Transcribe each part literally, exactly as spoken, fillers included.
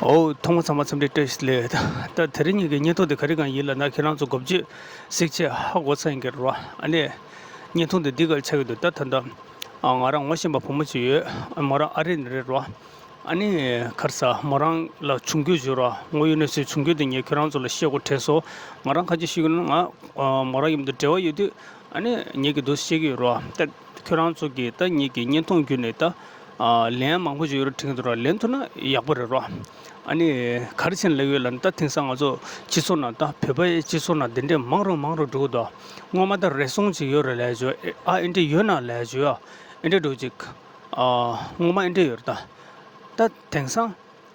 ཨོ། ཐོག་མ་ཚང་མ་འཚམས་འདྲི་བཀྲ་ཤིས་བདེ་ལེགས། ད་དེ་རིང་ངེད་ཀྱི་བརྙན་ཐུང་དེ་ག་རེ་གང་ཡིན་ལབ་ན། ཁྱེད་རང་ཚོ་དགོངས་བཞེས་གཟིགས་བྱས་ཧ་གོ་ཚར་ཡིན་གྱི་རེད་བ། ཨ་ནི་བརྙན་ཐུང་དེ་འདི་ག་རེ་ཆགས་ཀྱི་འདུག་ད་ད་ལྟ་ང་རང་ངོ་ཤེས་པ་བུ་མོ་ཅིག་ཡོད། མོ་རང་ཨ་རི་ནས་རེད་བ། ཨ་ནི་ག་རེ་ཟ། མོ་རང་ལ་འབྱུང་འགྱུར་ཡོད་རེད་བ། དངོས་ཡོད་གནས་ཚུལ་འབྱུང་འགྱུར་དེ་ངས་ཁྱེད་རང་ཚོ་ལ་བཤད་དགོས་དྲན་སོང་། ང་རང་ཁ་ཅིག་ཤེས་ཀྱི་ན། ང་མོ་རང་མཉམ་དུ་འབྲེལ་བ་ཡོད་དུས་ཨ་ནི་ངེད་ཀྱིས་འདུག་བཤད་ཀྱི་ཡོད་རེད་བ། ད་ཁྱོད་རང་ཚོ་གིས་ད་ངེད་ཀྱི་བརྙན་ཐུང་བརྒྱུད་ནས་ད་ཨ་ལན་མང་པོ་ཞིག་ཡོད་རེད་དྲན་གྱི་འདུག་ར། ལེན་ཐུབ་ན་ཡག་པོ་རེད་ར། ཨ་ནི་ག་རེ་བྱས་ནས་ལབ་ཡོད་ལབ་ན། ད་དེང་སང་ང་ཚོ་སྤྱི་ཚོགས་ནང་ད་བོད་པའི་སྤྱི་ཚོགས་ནང་འདི་འདྲས་མང་རུ་མང་རུ་འགྲོ་གི་འདུག་སྔོན་མ་ད་རེ་ཟུང་ཅིག་ཡོད་རེད་ལབ་བརྗོད། ཨ་འདི་འདྲས་ཡོད་ན་ལབ་བརྗོད། ཨ་འདི་འདྲས་འགྲོ་ཅིག་ཨ་སྔོན་མ་ཨ་འདི་འདྲས་ཡོད་རེད་ད། ད་དེང་སང་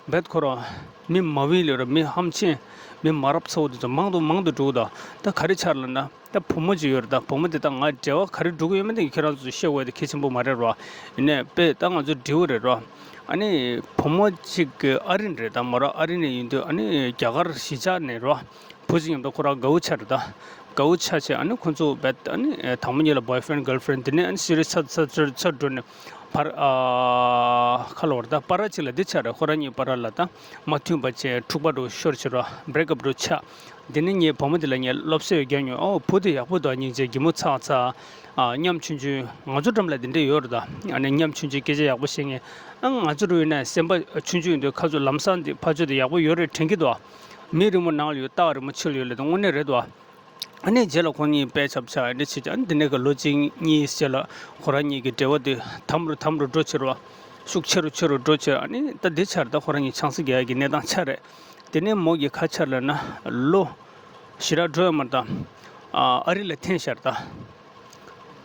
རྦད་ཁོ་རང་མི་མ་བིན་ལོས་ར། མི་ཧམ་ཆེན། མི་མ་རབས་ཚ་བོ་དེ་ཚོ་མང་དུ་མང་དུ་འགྲོ་གི་འདུག་ད་ག་རེ་ཆགས་ལབ་ན། ད་བུ་མོ་ཅིག་ཡོད་རེད། ད་བུ་མོ་དེ་ད་ང་འབྲེལ་བ་ག་རེ་འགྲོ་གི་ཡོད་མེད་དེ་ཁྱེད་རང་ཚོ་བཤད་དགོས་དེ་གལ་ཆེན་པོ་མ་རེད་ར། ཡིན་ནའི་དཔེ་ད་ང་ཚོ་འབྲེལ་བ་རེད་ར། ཨ་ནི་བུ་མོ་ཅིག་གི་ཨ་རི་ནས་རེད། ད་མོ་རང་ཨ་རི་ནས་ཡིན་དུས་ཨ་ནི་རྒྱ་གར་གཞིས་ཆགས་ནས་ར། བུ་ཅིག་མཉམ་དུ་ཁོ་རང་དགའ་བོ་ཆགས་རེད་ད། དགའ་བོ་ཆགས་བྱས་ཨ་ནི་ཁོ་ཚོ་རྦད་ཨ་ནི་དང་པོ་ཉིད་ལ་boyfriend girlfriend། དེ་ནས་ཨ་ནི་serious ཆགས་ཆགས་ཆགས་ཆགས་འགྲོ་ནས་ཕར་ཨ་ཁ་ལོ་བར་ད་པ་ར་ཅིག་ལ་འདི་ཆགས་རེད། ཁོ་རང་གཉིས་པ་ར་ལ་ད་མ་མཐུན་པ་བྱས། འཁྲུག་པ་འགྲོ་ཤོར་བྱས་ར། break up འགྲོ་ཆགས། དེ་ནས་ངའི་བུ་མོ་དེ་ལ་ངས་སློབ་གསོ་ཡོད་རྒྱག་མྱོང་། ཨོ་བུ་དེ་ཡག་པོ་འདུག་སྙིང་རྗེ། གད་མོ་ཚག་ཚག་ཨ་ཉམ་ཆུང་ཆུང་། ང་ཚོ་འགྲམ་ལ་དེ་འདྲས་ཡོད་རེད་ད། ཨ་ནི་ཉམ་ཆུང་ཆུང་སྐད་ཆ་ཡག་པོ་བཤད་མཁན། ཨ་ང་ཚོ་རུ་ཡིན་ན་སེམས་པ་ཆུང་ཆུང་ཡིན་དུས་ཁ་ཚོ་ལམ་སང་དེ་ཕ་ཆོས་དེ་ཡག་པོ་ཡོད་རེད་དྲན་གྱི་འདུག་མི་རི་མོ་ནང་ལ་ཡོད། སྟག་རི་མོ་ཕྱི་ལ་ཡོད་ལབ་དེ་དངོས་གནས་རེད་འདུག་ཨ་ནི་རྗེས་ལ་ཁོང་གཉིས་དཔེ་ཆབ་ཆ་ཨ་འདྲ་བྱེད་ཀྱང་། འདི་ནས་ཀྱི་ལོ་གཅིག་གཉིས་རྗེས་ལ་ཁོ་རང་གཉིས་ཀྱི་འབྲེལ་བ་དེ་དམ་རུ་དམ་རུ་འགྲོ་ཕྱིར་བ། ཤུགས་ཆེ་རུ་ཆེ་རུ་འགྲོ་ཕྱིར། ཨ་ནི་ད་འདི་ཆར་ད་ཁོ་རང་གཉིས་ཆང་ས་རྒྱག་ཡ་གི་གནས་སྟངས་ཆགས་རེད། དེ་ནས་མོ་གི་ཁ་ཆར་ལ་ན་ལོ་ཞེ་དྲག་འགྲོ་ཡ་མ་རེད་ད། ཨ་ཨ་རི་ལ་འཐེན་ཤར་ད།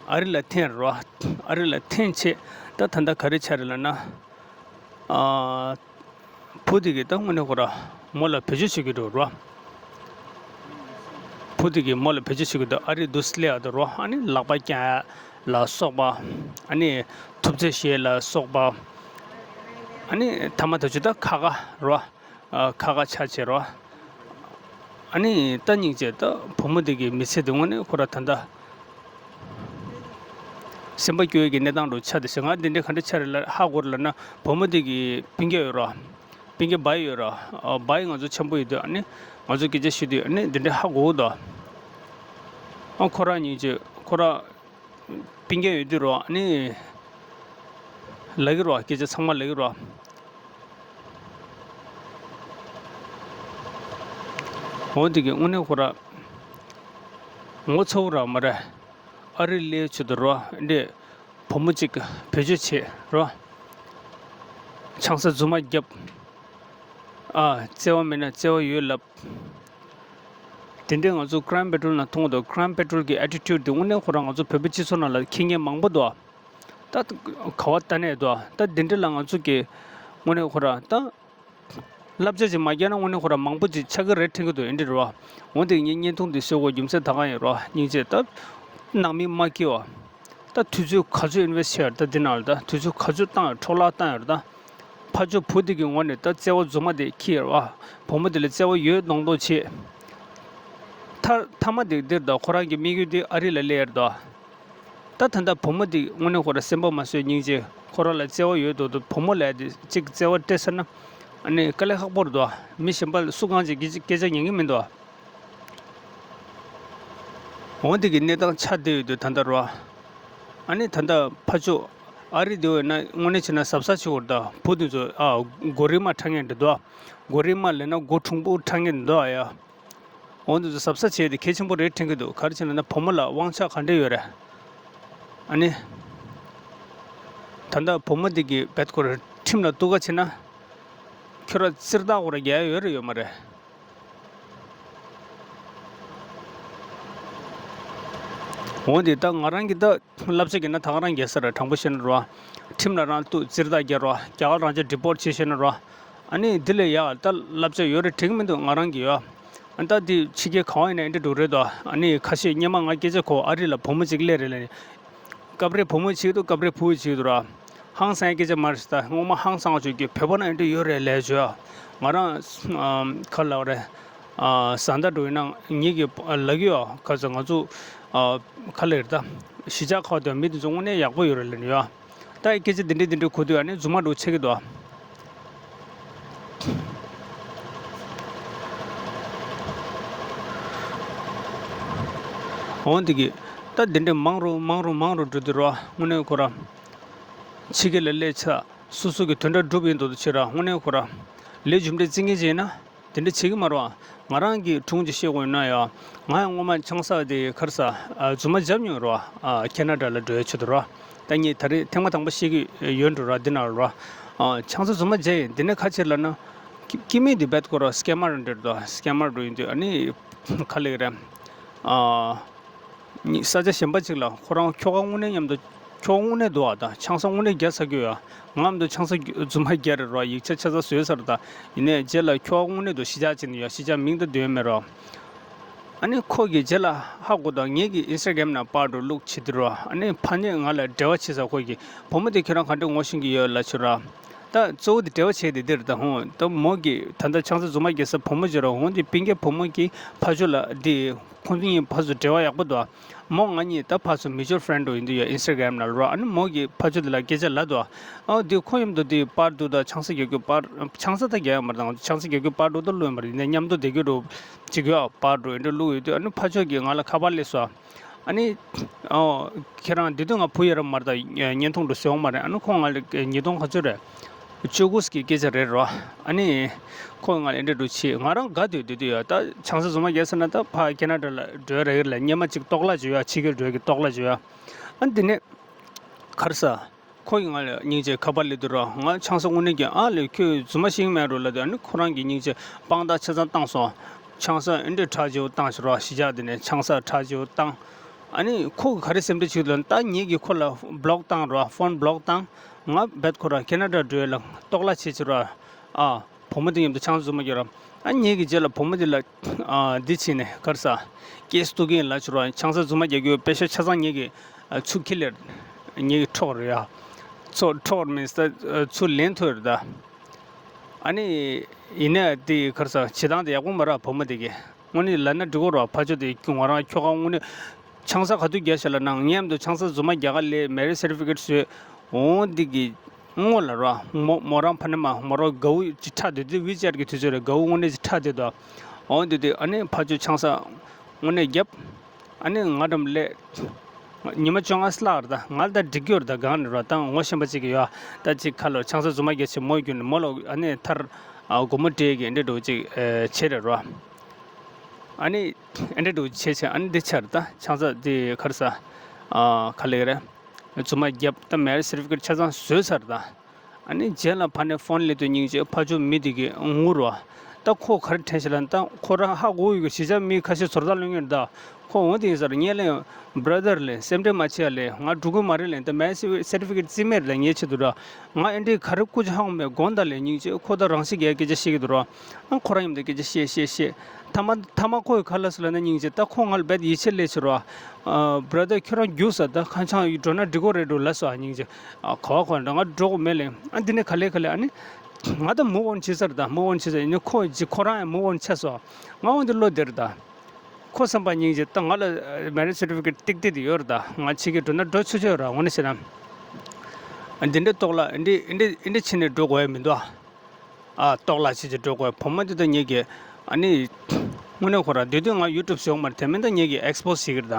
ཨ་རི་ལ་འཐེན་རོ། ཨ་རི་ལ་འཐེན་ཆེ། ད་ད་ལྟ་ག་རེ་ཆགས་རེད་ལབ་ན། ཨ་བུ་དེ་གིས་ད་དངོས་གནས་ཁོ་ར་མོ་ལ་བེད་སྤྱོད་བྱེད་ཀྱི་འདུག་རོ། བུ་དེ་གིས་མོ་ལ་བེད་སྤྱོད་བྱེད་ཀྱི་འདུག་ཨ་རི་འདུག་སླེབས་ཡག་འདུག་རོ། ཨ་ནི་ལག་པ་བརྐྱང་ཡ་ལ་སོགས་པ། ཨ་ནི་ཐུབ་ཚོད་བྱེད་ལ་སོགས་པ། ཨ་ནི་ཐ་མ་ད་ཆུ་ད་ཁ་ཁ་རོ། ཨ་ཁ་ཁ་ཆ་བྱེད་རོ། ཨ་ནི་ད་སྙིང་རྗེ། ད་བུ་མོ་འདི་གི་མི་ཚེ་འདི་དངོས་གནས་ཁོ་ར་ད་ལྟ་སེམས་པ་སྐྱོ་བའི་གི་གནས་སྟངས་རུ་ཆགས་བསྡད་ཤག་ང་འདི་འདྲའི་ག་འདྲ་ཆགས་རེད་ལ་ཧ་གོ་རེད་ལབ་ན། བུ་མོ་འདི་གི་སྤུན་ཀྱག་ཡོད་རོ། སྤུན་ཀྱག་བྷའི་ཡོད་རོ། ཨ་བྷའི་ང་ཚོ་འཆམ་པོ་ཡོད་དུས་ཨ་ནི་ང་ཚོ་སྐད་ཆ་བཤད་དུས་ཨ་ནི་འདི་འདྲ་ཧ་གོ་གི་འདུག་ཨ་ཁོ་ར་སྙིང་རྗེ། ཁོ་ར་སྤུན་ཀྱག་ཡོད་དུས་རོ། ཨ་ནི་ལབ་ཀྱི་རོ། སྐད་ཆ་ཚང་མ་ལབ་ཀྱི་རོ། འོ་འདི་གི་དངོས་གནས་ཁོ་ར་ངོ་ཚ་བོ་ར་མ་རེད། ཨ་རི་སླེབས་ཆེད་དུ་རོ། འདི་བུ་མོ་གཅིག་བེད་སྤྱོད་བྱེད་རོ། ཆང་ས་རྫུན་མ་བརྒྱབ། ཨ་བརྩེ་བ་མེད་ན་བརྩེ་བ་ཡོད་ལབ། དེ་འདྲའི་ང་ཚོ་Crime Patrol ནང་མཐོང་འདུག Crime Patrol གི་attitude དེ་དངོས་གནས་ཁོ་རང་ང་ཚོ་བོད་པའི་སྤྱི་ཚོགས་ནང་ལ་མཁྱེན་མཁན་མང་པོ་འདུག་ད་ག་བ་ལྟ་ནས་འདུག་ད་འདི་འདྲ་ལ་ང་ཚོ་གི་དངོས་གནས་ཁོ་རང་ད་བསླབ་བྱ་ཅིག་མ་བརྒྱབ་ན་དངོས་གནས་ཁོ་རང་མང་པོ་ཅིག་ཆགས་ཀྱི་རེད་དྲན་གྱི་འདུག་ཨེ་འདྲ་རེད་བ། འོན་ཏེ་ངས་བརྙན་ཐུང་འདི་བཟོ་དགོས་རྒྱུ་མཚན་ད་གང་ཡིན་རོ། སྙིང་རྗེ། ད་ནང་མི་མ་སྐྱིད་བ། ད་དུས་ཚོད་ག་ཚོད་invest བྱས་ཡོད་རེད། ད་འདི་ནང་ལ་ད་དུས་ཚོད་ག་ཚོད་བཏང་ཡོད། འཕྲོ་བརླག་བཏང་ཡོད་རེད་ད། ཕར་ཕྱོགས་བུ་དེ་གི་ངོ་ནས་ད་བརྩེ་བ་རྫུན་མ་དེ་འཁྱེར་བ། བུ་མོ་དེ་ལ་བརྩེ་བ་ཡོད་མདོག་མདོག་བྱེད། མཐའ་མཐའ་མ་དེ་འདིར་ད་ཁོ་རང་གི་དམིགས་ཡུལ་དེ་ཨ་རི་ལ་སླེབས་ཡ་རེད་ད། ད་ད་ལྟ་བུ་མོ་དེ་དངོས་གནས་ཁོ་ར་སེམས་པ་མ་བཟོད་སྙིང་རྗེ། ཁོ་ར་ལ་བརྩེ་བ་ཡོད་མདོག་མདོག་བུ་མོ་ལ་དེ་གཅིག་བརྩེ་བ་སྤྲད་ཟེར་ན། ཨ་ནི་དཀའ་ལས་ཁག་པོ་རེད་ད། མི་གཞན་པ་ལ་སུ་གང་ཅིག་གིས་སྐད་ཆ་ཉན་གི་མི་འདུག་འོ་འདི་གི་གནས་སྟངས་ཆགས་བསྡད་ཡོད་དུས་ད་ལྟ་རོ། ཨ་ནི་ད་ལྟ་ཕར་ཕྱོགས་ཨ་རི་དེ་བས་ན་དངོས་གནས་བྱས་ན་གཟབ་གཟབ་བྱེད་དགོས་རེད་ད། བུ་དེ་ཚོ་ཨ་མགོ་རིལ་མ་འཁྲབ་མཁན་རེད་འདུག་མགོ་རིལ་མ་ལབ་ན་མགོ་གྲུང་པོ་འཁྲབ་མཁན་རེད་འདུག་ཨ་ཡ། འོ་འདི་ཚོ་གཟབ་གཟབ་བྱས་ཏེ་གལ་ཆེན་པོ་རེད་དྲན་གྱི་འདུག་ག་རེ་བྱས་ན་ན་བུ་མོ་ལ་དབང་ཆ་ག་འདྲ་ཡོད་རེད། ཨ་ནི། ད་ལྟ་བུ་མོ་འདི་གི་རྦད་ཁོ་ར་ཁྲིམས་ལ་གཏུག་ག་ཕྱིན་ན། ཁྱོད་ར་རྩིར་བདག་ཁོ་ར་རྒྱག་ཡ་ཡོད་རེད་ཡོད་མ་རེད། འོ་འདི་ད་ང་རང་གི་ད་བསླབ་བྱ་གི་ན་ད་ག་རང་རྒྱལ་ས་ར་དྲང་པོ་བཤད་ན་རོ། ཁྲིམས་ལ་རང་གཏུག་རྩིར་བདག་རྒྱག་རོ། རྒྱ་གར་རང་ཅག་deport བྱེད་བཤད་ན་རོ། ཨ་ནི་འདི་ལས་ཡག་ད་བསླབ་བྱ་ཡོད་རེད་དྲན་གི་མི་འདུག་ང་རང་གི་ཡོད། ཨ་ད་འདི་ཕྱི་རྒྱལ་གང་བ་ཡིན་ན་འདི་འདྲ་རེད་དོ། ཨ་ནི་ཁ་ཤས་སྔོན་མ་ང་སྐད་ཆ་གོ་ཨ་རི་ལ་བུ་མོ་གཅིག་སླེབས་རེད་ལབ་ནས། སྐབས་རེ་བུ་མོ་བྱེད་ཀྱི་འདུག་སྐབས་རེ་བུ་བྱེད་ཀྱི་འདུག་ར། ཧང་སང་སྐད་ཆ་མ་རེད་ད། སྔོན་མ་ཧང་སང་བ་བྱེད་ཀྱི་བོད་པ་ན་འདི་འདྲ་ཡོད་རེད་ལབ་བྱོས། ང་རང་ཨམ་ག་ལབ་རེད། ཨ་བཟའ་ཟླ་འགྲོ་ཡིན་ན་ངེད་ཀྱི་ལབ་ཀྱི་ཡོད། ག་ཚོད་ང་ཚོ་ཨ་ག་ལབ་རེད་ད། གཞིས་ཆགས་ཁག་དེ་མི་དེ་ཚོ་དངོས་གནས་ཡག་པོ་ཡོད་རེད་ལབ་ནས་ཡོད། ད་སྐད་ཆ་འདི་འདྲ་འདི་འདྲ་གོ་དུས་ཨ་ནི་རྫུན་མ་འགྲོ་ཆགས་ཀྱི་འདུག་འོ་འདི་གི་ད་འདི་འདྲ་མང་རུ་མང་རུ་མང་རུ་འགྲོ་དུས་ར་དངོས་གནས་ཁོ་ར་ཕྱི་རྒྱལ་ལ་སླེབས་ཚར་སོ་སོ་གི་དོན་དག་འགྲུབ་ཡིན་འདུག་ཕྱིར་ར་དངོས་གནས་ཁོ་ར་ལས་རྒྱུ་འབྲས་བརྩི་མཁན་ཅིག་ཡིན་ན། དེ་འདྲ་བྱེད་ཀྱི་མ་རེད་བ། ང་རང་གི་དྲུང་ཅིག་བཤད་དགོས་ཡོད་ན་ཡང་། ང་ཡང་སྔོན་མ་ཆང་ས་དེ་ག་རེ་ཟ། ཨ། རྫུན་མ་བརྒྱབ་མྱོང་རེད་བ། ཨ། ཁེ་ན་ཌ་ལ་འགྲོ་ཡ་ཆེད་དུ་རེད་བ། ད་ངས་ད་རེས་ཐེངས་མ་དང་པོ་བཤད་ཀྱི་ཡོད་འགྲོ་ར་འདི་ན་རེད་བ། ཨ། ཆང་ས་རྫུན་མ་བརྒྱབ་ཡིན་འདི་ནས་ཁ་ཕྱིར་ལབ་ན། སྐྱེ་སྐྱེ་དམན་དེ་རྦད་ཁོ་ར་སྐེམ་མར་འདྲ་རེད་དོ། སྐེམ་མར་འགྲོ་ཡིན་དུས་ཨ་ནི་ག་ལེགས་རེད། ཨ། ཉི་ས་ཆ་གཞན་པ་ཅིག་ལ་ཁོ་རང་ཁྱོ་ག་དངོས་གནས་མཉམ་དུ་ཁྱོ་ག་དངོས་གནས་འདུག་ཨ། ད་ཆང་ས་དངོས་གནས་རྒྱག་ཚར་གྱི་ཡོད་ཨ། ང་མཉམ་དུ་ཆང་ས་རྫུན་མ་རྒྱག་རེད་རོ། ཡིག་ཆ་ཆ་ཚང་བཟོས་ཚར། ད་ཡིན་ནའི་རྗེས་ལ་ཁྱོ་ག་དངོས་གནས་འདུག་གཞིས་ཆགས་ཅིག་ནས་ཡོད། གཞིས་ཆགས་མིང་ད་འདོན་མེད་རོ། ཨ་ནི་ཁོ་གིས་རྗེས་ལ་ཧ་གོ། ད་ངེད་ཀྱི་ཨིན་སི་ཊ་གྷ་རམ་ནང་པར་འགྲོ་བླུགས་བྱེད་དུས་རོ། ཨ་ནི་ཕ་ནས་ང་ལ་འབྲེལ་བ་བྱེད་ས། ཁོ་གིས་བུ་མོ་དེ་ཁྱོད་རང་ག་འདྲ་ངོ་ཤེས་ཀྱི་ཡོད་ལབ་བྱས་རོ། ད་གཙོ་བོ་དེ་འབྲེལ་བ་བྱས་དེ་འདིར་ད་ཧོང་ད་མོ་གིས་ད་ལྟ་ཆང་ས་རྫུན་མ་རྒྱག་ས་བུ་མོ་བྱས་རོ། ཧོང་དེ་སྤུན་ཀྱག་བུ་མོ་གི་ཕ་ཇོ་ལ་དེ། ཁོང་ཚོ་གཉིས་ཕར་ཚུར་འབྲེལ་བ་ཡག་པོ་འདུག་མོ་ང་གཉིས་ད་ཕར་ཚུར་mutual friend་འདྲ་ཡིན་དུས་ཡ་ཨིན་སི་ཊ་གྷ་རམ་ནང་ལ་རོ། ཨ་ནི་མོ་གིས་ཕར་ཚུར་དེ་ལ་སྐད་ཆ་ལབ་འདུག་ཨ་དེ་ཁོ་མཉམ་དུ་དེ་པར་འདུག་ད་ཆང་ས་རྒྱག་རྒྱུ་པར་ཆང་ས་ད་རྒྱག་ཡ་མ་རེད། ད་ང་ཚོ་ཆང་ས་རྒྱག་རྒྱུ་པར་འདུག་ད་བླུགས་ཡོད་མ་རེད། ཡིན་ནའི་མཉམ་དུ་བསྡད་རྒྱུ་འདྲ་ཅིག་ཡོད་པར་འདྲ་འདི་འདྲ་བླུགས་ཡོད་དུས་ཨ་ནི་ཕ་ཇོ་གིས་ང་ལ་ཁ་པར་སླེབས་སོང་། ཨ་ནི། ཨོ། ཁྱེད་རང་དེ་དུས་ང་བུ་ཡོད་ར་མ་རེད། ད་བརྙན་ཐུང་འདྲ་བཟོས་ཡོད་མ་རེད། ཨ་ནི་ཁོ་ང་ལ་ཉིས་སྟོང་ག་ཚོད་རེད། བཅུ་དགུ་གི་སྐད་ཆ་རེད་རོ། ཨ་ནི། ཁོ་ང་ལ་འདི་འདྲ་འདྲ་བྱས། ང་རང་དགའ་སྡོད་སྡོད་དུས་ཡ། ད་ཆང་ས་རྫུན་མ་རྒྱག་ཟེར་ན་ད་ཕར་ཁེ་ན་ཌ་ལ་འགྲོ་ར་ཡོད་ལ། སྔོན་མ་ཅིག་ལྟོགས་ལ་བྱོས་ཡ། ཕྱི་རྒྱལ་འགྲོ་ཡ་གི་ལྟོགས་ལ་བྱོས་ཡ། ཨ་ནི་དེ་ནས་ག་རེ་ཟ། ཁོ་ཡིས་ང་ལ་སྙིང་རྗེ་ཁ་པར་སླེབས་དུས་རོ། ང་ཆང་ས་དངོས་གནས་ཀྱི་ཨ་ལས་ཁྱོད་རྫུན་མ་ཤེས་ཀྱི་མེད་རོ་ལབ་དུས། ཨ་ནི་ཁོ་རང་གིས་སྙིང་རྗེ་དཔང་རྟགས་ཆ་ཚང་བཏང་སོང་། ཆང་ས་ཨེ་འདྲས་གྲ་ཆེ་བོ་བཏང་ཞིག་རོ། གཞིས་ཆགས་དེ་ནས་ཆང་ས་གྲ་ཆེ་བོ་བཏང་། ཨ་ནི་ཁོ་གིས་ག་རེ་སེམས་ཁྲལ་བྱེད་ཀྱི་འདུག་ད་ངེད་ཀྱིས་ཁོ་ལ་བྷ་ལོག་བཏང་རོ། ཕོན་བྷ་ལོག་བཏང་། ང་རྦད་ཁོ་ར་ཁེ་ན་ཌ་འགྲོ་ཡ་ལ་ལྟོགས་ལ་བྱེད་ཀྱི་རོ། ཨ། བུ་མོ་དེ་མཉམ་དུ་ཆང་ས་རྫུན་མ་རྒྱག་ར། ཨ་ངེད་ཀྱིས་རྗེས་ལ་བུ་མོ་དེ་ལ། ཨ། འདི་བྱས་ནས་ག་རེ་ཟ། སྐྱེས་སུ་གཏུག་གིན་ལབ་བྱས་རོ། ཆང་ས་རྫུན་མ་རྒྱག་རྒྱུའི་པེ་ཤ་ཆ་ཚང་ངེད་ཀྱིས། ཨ། ཚུར་ཁྱེར་ལེ། ངེད་ཀྱིས་འཕྲོག་རེད་ཡ། ཚུར་འཕྲོག་མིན་ས། ཚུར་ལེན་ཐུབ་རེད་ད། ཨ་ནི། ཡིན་ནའི་དེ་ག་རེ་ཟ། བྱེད་སྟངས་དེ་ཡག་པོ་མ་རེད། བུ་མོ་དེ་གིས། དངོས་གནས་ལབ་ན་འགྲིག་གོ་ར། ཕ་ཇོ་དེ་ཁྱོད་ང་རང་ཁྱོ་ག་དངོས་གནས་ཆང་ས་ག་དུས་རྒྱག་ཤག་ལབ་ན། ངའི་མཉམ་དུ་ཆང་ས་རྫུན་མ་རྒྱག་ག་སླེབས། མེ་རི་སེར་ཊི་ཕི་ཀེཊ་བཟོས། འོང་འདི་གི་སྔོན་ལ་ར། མོ་མོ་རང་ཕ་ནས་མ་མོ་རང་དགའ་བོ་ཅིག་ཁྲིད་བསྡད་དུས། ཝི་ཅེཊ་གི་དུས་ཚོད་རེད། དགའ་བོ་དངོས་གནས་ཅིག་ཁྲིད་བསྡད་འདུག་འོང་འདི་དུས་ཨ་ནི་ཕ་ཇོ་ཆང་ས་དངོས་གནས་བརྒྱབ། ཨ་ནི་ང་འགྲམ་སླེབས། ཉི་མ་བཅོ་ལྔ་ལྷག་རེད་ད། ང་ལ་ད་འགྲིག་གི་ཡོད་རེད་ད། སྒང་ནས་ར་ད་ངོ་ཤེས་པ་ཅིག་གིས་ཡ། ད་ཅིག་ཁ་ལོ་ཆང་ས་རྫུན་མ་རྒྱག་བྱས་མོ་བརྒྱུད་ནས་མོ་ལ་ཨ་ནི་མཐར། ཨ། སྒོར་མོ་སྤྲད་ཀྱི་འདི་འདྲ་བོ་ཅིག་ཨེ། བྱས་རེད་ར། ཨ་ནི་ཨེ་འདྲ་འདྲ་བོ་བྱས་བྱས། ཨ་ནི་འདི་ཆར་ད་ཆང་ས་དེ་ག་རེ་ཟ། ཨ། ག་ལེགས་རེད། རྫུན་མ་བརྒྱབ། ད་མེ་རི་སེར་ཊི་ཕི་ཀེཊ་ཆ་ཚང་བཟོས་ཚར་ད། ཨ་ནི་རྗེས་ལ་ཕ་ནས་ཕོན་སླེབས་དུས་སྙིང་རྗེ་ཕ་ཇོ་མི་དེ་གིས་ངུ་རོ། ད་ཁོ་ག་རེ་དྲན་ཤག་ལབ་ན། ད་ཁོ་རང་ཧ་གོ་ཡོད་གི། གཞིས་ཆགས་མི་ཁ་ཤས་ཟུར་ལྟ་སློང་མཁན་རེད་ད། ཁོ་འོ་དེ་ཡིན་ཟེར། ངས་ལབ་ཡོང་། བྷ་ར་དར་ལབ། སེམས་ཁྲལ་མ་བྱེད་ཡ་ལབ། ང་འགྲོ་གི་མ་རེད་ལབ། ད་མེ་རི་སེར་ཊི་ཕི་ཀེཊ་རྩིས་མེད་རེད་ད། ངའི་ཆེད་དུ་ར། ང་ཨེ་འདྲས་ག་རེ་སྐུ་ཅི་ཧ་གོ་མེད། དགོངས་དག་ལབ། སྙིང་རྗེ་ཁོ་ད་རང་ཤི་རྒྱག་སྐད་ཆ་བཤད་ཀྱི་འདུག་ར། ཨ། ཁོ་རང་མཉམ་དུ་སྐད་ཆ་བཤད་བཤད་བཤད། མཐའ་མ་མཐའ་མ་ཁོ་གིས་ག་རེ་ལབ་སོང་ལབ་ན། སྙིང་རྗེ་ད་ཁོ་ང་ལ་རྦད་ཡིད་ཆེས་སླེབས་བྱས་ར། ཨ། བྷ་ར་དར་ཁྱོད་རང་རྒྱུགས་ཟེར། ད་ཁ་ཆང་འགྲོ་ན་འགྲིག་གོ་རེད་འགྲོ་ལབ་སོང་། ཨ། སྙིང་རྗེ། ཨ། ག་བ་ག་བ་འདྲ། ང་འགྲོ་དགོས་མེད་ལབ། ཨ། འདི་ནས་ག་ལེ་ག་ལེ། ཨ་ནི་ང་ད་མུབ་ཨོན་བྱས་ཚར་ད། མུབ་ཨོན་བྱས་ཚར། ཡིན་ནའི་ཁོ་ཅིག་ཁོ་རང་ཡང་མུབ་ཨོན་བྱས་སོང་། ང་འོ་འདི་བློ་བདེ་རེད་ད། ཁོ་བསམ་པ་སྙིང་རྗེ་ད་ང་ལ་མེ་རི་སེར་ཊི་ཕི་ཀེཊ་ཏིག་ཏིག་དེ་ཡོད་རེད་ད། ང་ཕྱི་རྒྱལ་འགྲོ་ན་འགྲོ་ཆོག་ཆོག་ར། དངོས་གནས་བཤད་ན། ཨ། འདི་འདྲའི་ལྟོགས་ལ་འདི་འདྲའི་འདི་འདྲའི་འདི་འདྲའི་བྱས་ནས་འགྲོ་དགོས་ཡ་མི་འདུག་ཨ། ཨ། ལྟོགས་ལ་བྱས་བྱས་འགྲོ་དགོས། བུ་མོ་འདི་ད་ངེད་ཀྱིས། ཨ་ནི། དངོས་གནས་ཁོ་རང་དེ་དུས་ང་ཡུ་ཊུབ་བཟོ་ཡོད་མ་རེད། དེ་མིན་ད་ངེད་ཀྱིས་ཨེག་སི་པོ་སི་བྱེད་ཀྱི་རེད་ད།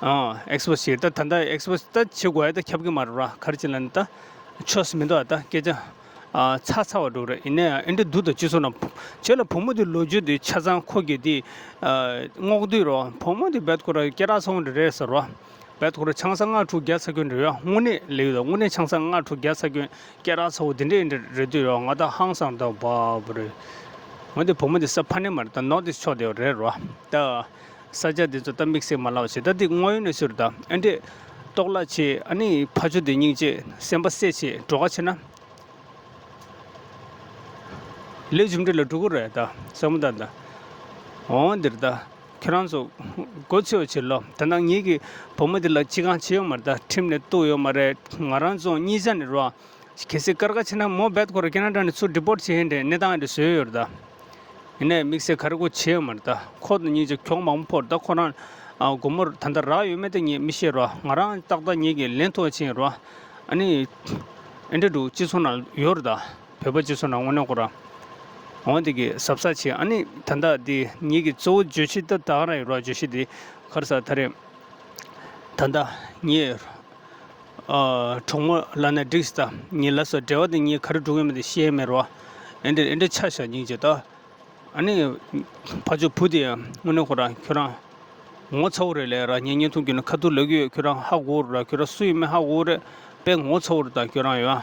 ཨ། ཨེག་སི་པོ་སི་བྱེད་ཀྱི་རེད་ད། ད་ལྟ་ཨེག་སི་པོ་སི་ད་བྱེད་དགོས་ཡ་ད་ཁྱབ་ཀྱི་མ་རེད་ར། ག་རེ་བྱས་ལབ་ན་ད། ཆོས་མི་འདུག་ཨ། ད་སྐད་ཆ། ཨ། ཚ་ཚ་བ་འགྲོ་གི་རེད། ཡིན་ནའི་ཨེ་འདྲ་འདུག་ད། སྤྱི་ཚོགས་ནང་བྱས་ལ་བུ་མོ་དེ་ལོ་རྒྱུས་དེ་ཆ་ཚང་ཁོ་གིས་དེ། ཨ། སྔོག་དུས་རོ། བུ་མོ་དེ་རྦད་ཁོ་ར་སྐད་གྲགས་ཚ་བོ་འདྲ་རེད་ཟེར་རོ། རྦད་ཁོ་ར་ཆང་ས་ལྔ་དྲུག་བརྒྱབ་ཚར་མཁན་འདྲ་ཡོད། དངོས་གནས་ལབ་ཡོད་ད། དངོས་གནས་ཆང་ས་ལྔ་དྲུག་བརྒྱབ་ཚར་མཁན། སྐད་གྲགས་ཚ་བོ་དེ་འདྲ་ཡིན་འདྲ་རེད་འདུག་ཡོད། ང་ད་ཧང་སངས་ད་བ་བ་རེད། འོན་ཏེ་བུ་མོ་དེ་ས་ཕ་ནས་མ་རེད་ད། ནོར་ཐི་ཨིསྟ་ཕྱོགས་དེ་རེད་རོ། ད་ས་ཆ་དེ་ཚོ་ད་དམིགས་བསལ་མ་ལབ་བྱས། ད་དེ་དངོས་ཡོད་གནས་ཚུལ་རེད་ད། ཨེ་འདྲས་ལྟོགས་ལ་བྱས། ཨ་ནི་ཕ་ཇོ་དེ་སྙིང་རྗེ་སེམས་པ་བསད་བྱས་འགྲོ་ག་བྱས་ན། ལས་རྒྱུ་འབྲས་ལ་འགྲོ་གི་རེད་ད། བསམ་བློ་བཏང་ད། འོ་འདིར་ད། ཁྱེད་རང་ཚོ་མགོ་ཚོས་བྱེད་ལོ། ད་ནང་ངེད་ཀྱི་བུ་མོ་འདི་ལ་ཅི་གང་བྱེད་ཡོད་མ་རེད་ད། ཁྲིམས་ནས་གཏུག་ཡོད་མ་རེད། ང་རང་ཚོ་གཉིས་ཆ་ནས་རོ། གལ་སྲིད་སྐར་ཁ་ཕྱིན་ན་མོ་རྦད་ཁོ་ར་ཁེ་ན་ཌ་ནས་ཚུར་ཌི་པོར་ཊི་བྱེད་ཧེན་འདྲའི་གནས་སྟངས་འདྲ་བཟོས་ཡོད་རེད་ད། ཡིན་ནའི་དམིགས་བསལ་ག་རེ་ཁོ་བྱེད་ཡོད་མ་རེད་ད། ཁོ་དང་སྙིང་རྗེ་གྱོང་མང་པོ་ཕོག་རེད་ད། ཁོ་རང་ཨ་སྒོར་མོ་ད་ལྟ་རག་ཡོད་མེད་དེ་ངས་མི་ཤེས་རོ། ང་རང་ཏག་ཏག་ངེད་ཀྱིས་ལེན་ཐུབ་པ་བྱས་ཡིན་རོ། ཨ་ནི་ཨེ་འདྲ་འདུག་སྤྱི་ཚོགས་ནང་ཡོད་རེད་ད། བོད་པ་སྤྱི་ཚོགས་ནང་དངོས་གནས་ཁོ་རང་འོ་འདི་གི་གཟབ་གཟབ་བྱེད། ཨ་ནི་ད་ལྟ་འདི་ངེད་ཀྱི་གཙོ་བོ་བརྗོད་གཞི་ད་ད་ག་རང་ཡོད་རོ། བརྗོད་གཞི་འདི་ ག་རེ་ཟེར་ད་རེད། ད་ལྟ་ངས་ཨ་གྲོགས་མོ་ལབ་ན་འགྲིག་ཟེར། ད་ངས་ལབ་སོང་། འབྲེལ་བ་དེ་ངས་ག་རེ་སྒྲུབ་ཀྱི་མིན་དེ་ཤེས་ཡ་མེད་རོ། ཨེ་འདྲ་ཨེ་འདྲ་ཆ་བཞག་སྙིང་རྗེ་ད། ཨ་ནི་ཕར་ཕྱོགས་བུ་དེ་ཡང་དངོས་གནས་ཁོ་རང་ཁྱོད་རང་ངོ་ཚ་བོ་རེད་ལབ་ར། ངས་བརྙན་ཐུང་བརྒྱུད་ནས་ཁ་ཐུག་ལབ་ཀྱི་ཡོད། ཁྱོད་རང་ཧ་གོ་ར། ཁྱོད་རང་སུ་ཡིན་མིན་ཧ་གོ་རེད། དཔེ་ངོ་ཚ་བོ་རེད་ད་ཁྱོད་རང་ཡོད་ཨ།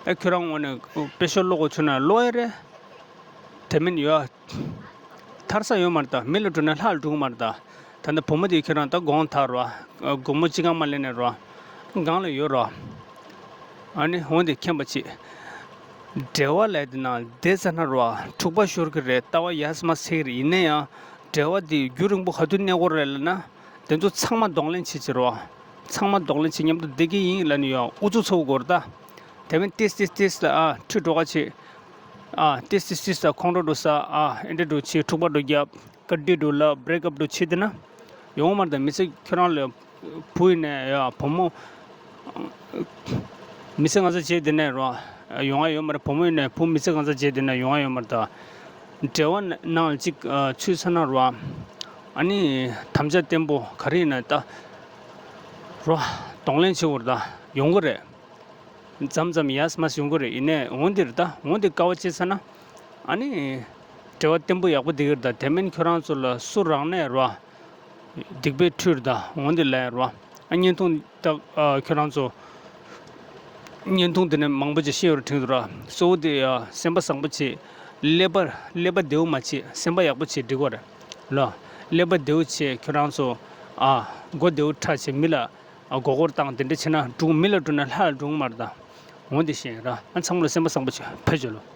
ཨེ་ཁྱོད་རང་ངོ་ནས་དཔེ་ཤོར་ཀློག་དགོས་བྱུང་ན་ཀློག་ཡ་རེད། དེ་མིན་ཡོད་ཨ། ཐར་ས་ཡོད་མ་རེད་ད། མི་ལ་སྤྲོད་ན་ལྷ་ལ་སྤྲོད་ཀྱི་མ་རེད་ད། ད་ལྟ་བུ་མོ་དེ་ཁྱོད་རང་ད་དགོངས་དག་རོ། སྒོར་མོ་གཅིག་གང་མ་ལེན་ནས་རོ། སྒང་ལ་ཡོད་རོ། ཨ་ནི་འོན་ཏེ་མཁྱེན་པ་ཅིག་འབྲེལ་བ་ལས་དེ་ནང་བསྡད་ཚར་ན་རོ། འཁྲུག་པ་ཤོར་གི་རེད། ལྟ་བ་ཡས་མ་ཚིག་གི་རེད། ཡིན་ན་ཡང་འབྲེལ་བ་དེ་རྒྱུན་རིང་པོ་ག་དུས་གནས་དགོས་རེད་ལབ་ན། དེ་ཚོ་ཚང་མ་གདོང་ལེན་བྱེད་ཀྱི་རོ། ཚང་མ་གདོང་ལེན་བྱེད། མཉམ་དུ་བསྡད་ཀྱི་ཡིན་ལབ་ནས་ཡང་ཨུ་ཚུགས་ཚ་བོ་དགོས་རེད་ད། དེ་མིན་ཏིས་ཏིས་ཏིས་ལ་ཨ་ཁྲིད་འགྲོ་ག་བྱེད། ཨ་ཏིས་ཏིས་ཏིས་ལ་ཁོང་ཁྲོ་འགྲོ་ས། ཨ་ཨེ་འདྲ་འགྲོ་བྱེད། འཁྲུག་པ་འགྲོ་རྒྱབ། ཀ་འདྲི་འགྲོ་ལ་བྷི་རེག་ཨབ་འགྲོ་བྱེད་དེ་ན། ཡོང་མ་རེད་ད། མི་ཚེ་ཁྱོད་རང་ལ་བུ་ཡིན་ནས་ཡ་བུ་མོ། མི་ཚེ་གང་ཚ་བྱེད་དེ་ནས་རོ། ཡོང་ང་ཡོད་མ་རེད། བུ་མོ་ཡིན་ནས་བུ་མི་ཚེ་གང་ཚ་བྱེད་དེ་ནས་ཡོང་ང་ཡོད་མ་རེད་ད། འབྲེལ་བ་ནང་ལ་གཅིག་ཚུད་ཚར་ན་རོ། ཨ་ནི་དམ་བཅའ་བརྟན་པོ་ག་རེ་ཡིན་ན་ད། རོ། གདོང་ལེན་བྱེད་དགོས་རེད་ད། ཡོང་གི་རེད། མཚམས་མཚམས་ཡས་མས་ཡོང་གི་རེད། ཡིན་ནའི་འོན་ཏེ་རེད་ད། འོན་ཏེ་དཀའ་བ་སྤྱད་ཚར་ན། ཨ་ནི་འབྲེལ་བ་བརྟན་པོ་ཡག་པོ་བསྡད་ཀྱི་རེད་ད། དེ་མིན་ཁྱོད་རང་ཚོ་ལ་སུ་རང་ནས་རོ། སྡིག་པའི་ཁྲུས་རེད་ད། འོན་ཏེ་ལབ་ཡ་རོ། ཨ་བརྙན་ཐུང་ད་ཨ་ཁྱོད་རང་ཚོ་བརྙན་ཐུང་འདི་ནས་མང་པོ་ཅིག་ཤེས་ཡོད་རེད་དྲན་གྱི་འདུག་ར། གཙོ་བོ་དེ་ཡ་སེམས་པ་བཟང་པོ་བྱེད། ཀླད་པ་ཀླད་པ་བདེ་བོ་མ་བྱེད། སེམས་པ་ཡག་པོ་བྱེད་འགྲིག་གི་རེད་ལ། ཀླད་པ་བདེ་བོ་བྱེད། ཁྱོད་རང་ཚོ་ཨ་མགོ་བདེ་བོ་ཁྲ་བྱེད། མི་ལ་ཨ་མགོ་སྐོར་བཏང་དེ་འདྲ་བྱེད་ན་འགྲིག་མི་ལ་སྤྲོད་ན་ལྷ་ལ་འགྲིག་མ་རེད་ད། འོན་ཏེ་ཤེས་ར། ཨ་ཚང་མ་ལ་སེམས་པ་བཟང་པོ་བྱེད། ཕེབས་བྱོས་ལོ།